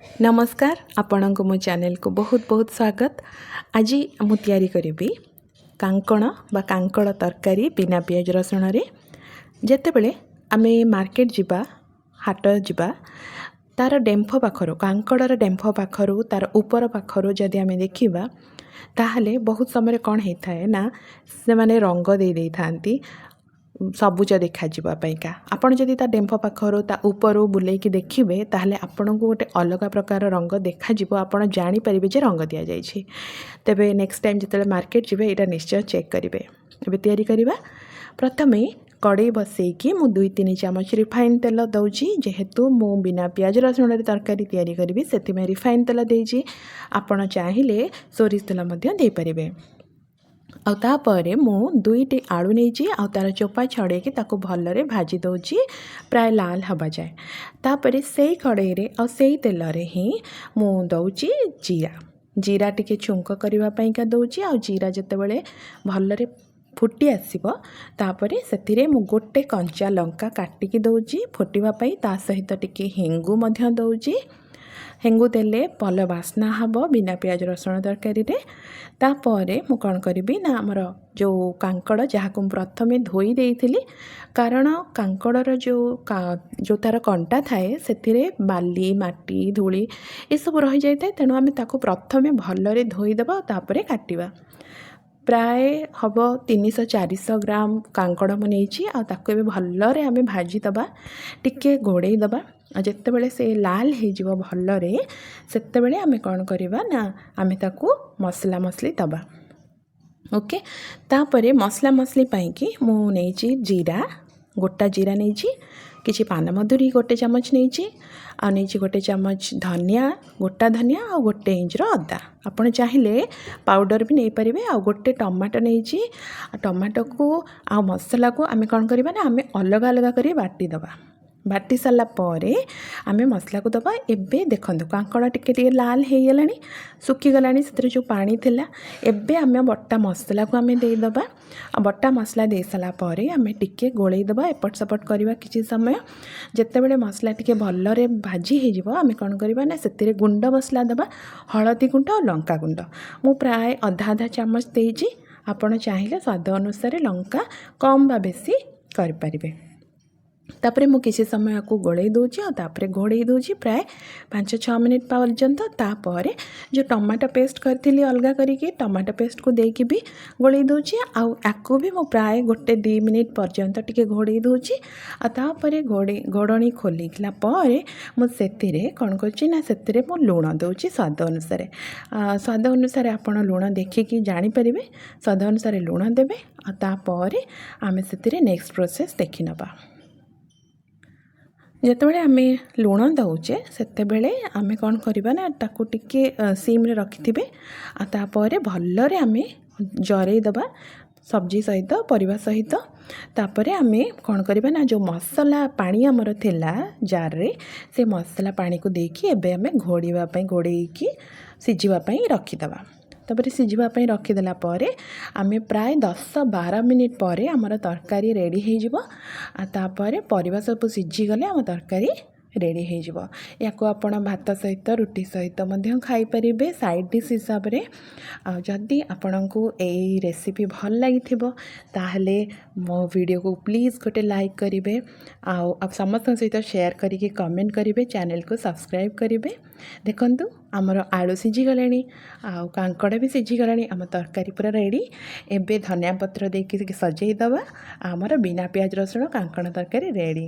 ନମସ୍କାର, ଆପଣଙ୍କୁ ମୋ ଚ୍ୟାନେଲକୁ ବହୁତ ବହୁତ ସ୍ୱାଗତ। ଆଜି ମୁଁ ତିଆରି କରିବି କାଙ୍କଣ ବା କାଙ୍କଡ଼ ତରକାରୀ ବିନା ପିଆଜ ରସୁଣରେ। ଯେତେବେଳେ ଆମେ ମାର୍କେଟ ଯିବା, ହାଟ ଯିବା, ତା'ର ଡେମ୍ଫ ପାଖରୁ, କାଙ୍କଡ଼ର ଡେମ୍ଫ ପାଖରୁ, ତା'ର ଉପର ପାଖରୁ ଯଦି ଆମେ ଦେଖିବା, ତାହେଲେ ବହୁତ ସମୟରେ କ'ଣ ହେଇଥାଏ ନା ସେମାନେ ରଙ୍ଗ ଦେଇ ଦେଇଥାନ୍ତି ସବୁଜ ଦେଖାଯିବା ପାଇଁକା। ଆପଣ ଯଦି ତା ଡେମ୍ଫ ପାଖରୁ, ତା ଉପରୁ ବୁଲେଇକି ଦେଖିବେ, ତାହେଲେ ଆପଣଙ୍କୁ ଗୋଟେ ଅଲଗା ପ୍ରକାର ରଙ୍ଗ ଦେଖାଯିବ। ଆପଣ ଜାଣିପାରିବେ ଯେ ରଙ୍ଗ ଦିଆଯାଇଛି। ତେବେ ନେକ୍ସଟ ଟାଇମ୍ ଯେତେବେଳେ ମାର୍କେଟ ଯିବେ, ଏଇଟା ନିଶ୍ଚୟ ଚେକ୍ କରିବେ। ଏବେ ତିଆରି କରିବା। ପ୍ରଥମେ କଡ଼େଇ ବସେଇକି ମୁଁ 2-3 ଚାମଚ ରିଫାଇନ୍ ତେଲ ଦେଉଛି। ଯେହେତୁ ମୁଁ ବିନା ପିଆଜ ରସୁଣରେ ତରକାରୀ ତିଆରି କରିବି, ସେଥିପାଇଁ ରିଫାଇନ୍ ତେଲ ଦେଇଛି। ଆପଣ ଚାହିଁଲେ ସୋରିଷ ତେଲ ମଧ୍ୟ ଦେଇପାରିବେ। ଆଉ ତାପରେ ମୁଁ ଦୁଇଟି ଆଳୁ ନେଇଛି ଆଉ ତା'ର ଚୋପା ଛଡ଼େଇକି ତାକୁ ଭଲରେ ଭାଜି ଦେଉଛି ପ୍ରାୟ ଲାଲ ହେବା ଯାଏ। ତାପରେ ସେଇ କଡ଼େଇରେ ଆଉ ସେଇ ତେଲରେ ହିଁ ମୁଁ ଦେଉଛି ଜିରା। ଜିରା ଟିକେ ଛୁଙ୍କ କରିବା ପାଇଁକା ଦେଉଛି। ଆଉ ଜିରା ଯେତେବେଳେ ଭଲରେ ଫୁଟି ଆସିବ, ତାପରେ ସେଥିରେ ମୁଁ ଗୋଟେ କଞ୍ଚା ଲଙ୍କା କାଟିକି ଦେଉଛି ଫୁଟିବା ପାଇଁ। ତା ସହିତ ଟିକେ ହେଙ୍ଗୁ ମଧ୍ୟ ଦେଉଛି। ହେଙ୍ଗୁ ଦେଲେ ଭଲ ବାସ୍ନା ହେବ ବିନା ପିଆଜ ରସୁଣ ତରକାରୀରେ। ତାପରେ ମୁଁ କ'ଣ କରିବି ନା ଆମର ଯେଉଁ କାଙ୍କଡ଼, ଯାହାକୁ ମୁଁ ପ୍ରଥମେ ଧୋଇ ଦେଇଥିଲି, କାରଣ କାଙ୍କଡ଼ର ଯେଉଁ ଯେଉଁ ତା'ର କଣ୍ଟା ଥାଏ, ସେଥିରେ ବାଲି, ମାଟି, ଧୂଳି ଏସବୁ ରହିଯାଇଥାଏ। ତେଣୁ ଆମେ ତାକୁ ପ୍ରଥମେ ଭଲରେ ଧୋଇଦେବା ଆଉ ତାପରେ କାଟିବା। ପ୍ରାୟ ହେବ 300-400 ଗ୍ରାମ କାଙ୍କଡ଼ ମୁଁ ନେଇଛି। ଆଉ ତାକୁ ଏବେ ଭଲରେ ଆମେ ଭାଜିଦେବା, ଟିକେ ଘୋଡ଼େଇ ଦେବା। ଆଉ ଯେତେବେଳେ ସେ ଲାଲ ହେଇଯିବ ଭଲରେ, ସେତେବେଳେ ଆମେ କ'ଣ କରିବା ନା ଆମେ ତାକୁ ମସଲା ମସଲି ଦେବା। ଓକେ, ତାପରେ ମସଲା ମସଲି ପାଇଁକି ମୁଁ ନେଇଛି ଜିରା, ଗୋଟା ଜିରା ନେଇଛି, କିଛି ପାନମଧୁରୀ ଗୋଟେ ଚାମଚ ନେଇଛି, ଆଉ ନେଇଛି ଗୋଟେ ଚାମଚ ଧନିଆ, ଗୋଟା ଧନିଆ, ଆଉ ଗୋଟେ ଇଞ୍ଚର ଅଦା। ଆପଣ ଚାହିଁଲେ ପାଉଡ଼ର ବି ନେଇପାରିବେ। ଆଉ ଗୋଟେ ଟମାଟୋ ନେଇଛି। ଟମାଟୋକୁ ଆଉ ମସଲାକୁ ଆମେ କ'ଣ କରିବା ନା ଆମେ ଅଲଗା ଅଲଗା କରି ବାଟିଦେବା। ବାଟି ସାରିଲା ପରେ ଆମେ ମସଲାକୁ ଦେବା। ଏବେ ଦେଖନ୍ତୁ, କାଙ୍କଡ଼ ଟିକେ ଟିକେ ଲାଲ ହେଇଗଲାଣି, ଶୁଖିଗଲାଣି ସେଥିରେ ଯେଉଁ ପାଣି ଥିଲା। ଏବେ ଆମେ ବଟା ମସଲାକୁ ଆମେ ଦେଇଦେବା। ଆଉ ବଟା ମସଲା ଦେଇସାରିଲା ପରେ ଆମେ ଟିକେ ଗୋଳେଇ ଦେବା, ଏପଟ ସେପଟ କରିବା କିଛି ସମୟ। ଯେତେବେଳେ ମସଲା ଟିକେ ଭଲରେ ଭାଜି ହେଇଯିବ, ଆମେ କ'ଣ କରିବା ନା ସେଥିରେ ଗୁଣ୍ଡ ମସଲା ଦେବା। ହଳଦୀ ଗୁଣ୍ଡ ଆଉ ଲଙ୍କା ଗୁଣ୍ଡ ମୁଁ ପ୍ରାୟ ଅଧା ଅଧା ଚାମଚ ଦେଇଛି। ଆପଣ ଚାହିଁଲେ ସ୍ୱାଦ ଅନୁସାରେ ଲଙ୍କା କମ୍ ବା ବେଶୀ କରିପାରିବେ। ତାପରେ ମୁଁ କିଛି ସମୟ ଆକୁ ଗୋଳେଇ ଦେଉଛି ଆଉ ତାପରେ ଘୋଡ଼େଇ ଦେଉଛି ପ୍ରାୟ 5-6 ମିନିଟ୍ ପର୍ଯ୍ୟନ୍ତ। ତାପରେ ଯେଉଁ ଟମାଟୋ ପେଷ୍ଟ କରିଥିଲି ଅଲଗା କରିକି, ଟମାଟୋ ପେଷ୍ଟକୁ ଦେଇକି ବି ଗୋଳେଇ ଦେଉଛି। ଆଉ ଆକୁ ବି ମୁଁ ପ୍ରାୟ 1-2 ମିନିଟ୍ ପର୍ଯ୍ୟନ୍ତ ଟିକେ ଘୋଡ଼େଇ ଦେଉଛି। ଆଉ ତାପରେ ଘୋଡ଼ଣୀ ଖୋଲିଲା ପରେ ମୁଁ ସେଥିରେ କ'ଣ କରୁଛି ନା ସେଥିରେ ମୁଁ ଲୁଣ ଦେଉଛି ସ୍ୱାଦ ଅନୁସାରେ। ସ୍ୱାଦ ଅନୁସାରେ ଆପଣ ଲୁଣ ଦେଖିକି ଜାଣିପାରିବେ। ସ୍ୱାଦ ଅନୁସାରେ ଲୁଣ ଦେବେ ଆଉ ତାପରେ ଆମେ ସେଥିରେ ନେକ୍ସଟ ପ୍ରୋସେସ୍ ଦେଖିନେବା। ଯେତେବେଳେ ଆମେ ଲୁଣ ଦେଉଛେ, ସେତେବେଳେ ଆମେ କ'ଣ କରିବା ନା ତାକୁ ଟିକେ ସିମ୍ରେ ରଖିଥିବେ। ଆଉ ତାପରେ ଭଲରେ ଆମେ ଜରେଇ ଦେବା ସବଜି ସହିତ, ପରିବା ସହିତ। ତାପରେ ଆମେ କ'ଣ କରିବା ନା ଯେଉଁ ମସଲା ପାଣି ଆମର ଥିଲା ଜାର୍ରେ, ସେ ମସଲା ପାଣିକୁ ଦେଇକି ଏବେ ଆମେ ଘୋଡ଼ିବା ପାଇଁ, ଘୋଡ଼େଇକି ସିଝିବା ପାଇଁ ରଖିଦେବା। ତାପରେ ସିଝିବା ପାଇଁ ରଖିଦେଲା ପରେ ଆମେ ପ୍ରାୟ 10-12 ମିନିଟ୍ ପରେ ଆମର ତରକାରୀ ରେଡ଼ି ହେଇଯିବ। ଆଉ ତାପରେ ପରିବା ସବୁ ସିଝିଗଲେ ଆମ ତରକାରୀ ରେଡ଼ି ହେଇଯିବ। ୟାକୁ ଆପଣ ଭାତ ସହିତ, ରୁଟି ସହିତ ମଧ୍ୟ ଖାଇପାରିବେ ସାଇଡ଼୍ ଡିସ୍ ହିସାବରେ। ଆଉ ଯଦି ଆପଣଙ୍କୁ ଏଇ ରେସିପି ଭଲ ଲାଗିଥିବ, ତାହେଲେ ମୋ ଭିଡ଼ିଓକୁ ପ୍ଲିଜ୍ ଗୋଟେ ଲାଇକ୍ କରିବେ ଆଉ ସମସ୍ତଙ୍କ ସହିତ ସେୟାର କରିକି କମେଣ୍ଟ କରିବେ, ଚ୍ୟାନେଲକୁ ସବସ୍କ୍ରାଇବ୍ କରିବେ। ଦେଖନ୍ତୁ, ଆମର ଆଳୁ ସିଝିଗଲାଣି ଆଉ କାଙ୍କଡ଼ ବି ସିଝିଗଲାଣି। ଆମ ତରକାରୀ ପୁରା ରେଡ଼ି। ଏବେ ଧନିଆ ପତ୍ର ଦେଇକି ସଜେଇ ଦେବା। ଆମର ବିନା ପିଆଜ ରସୁଣ କାଙ୍କଡ଼ ତରକାରୀ ରେଡ଼ି।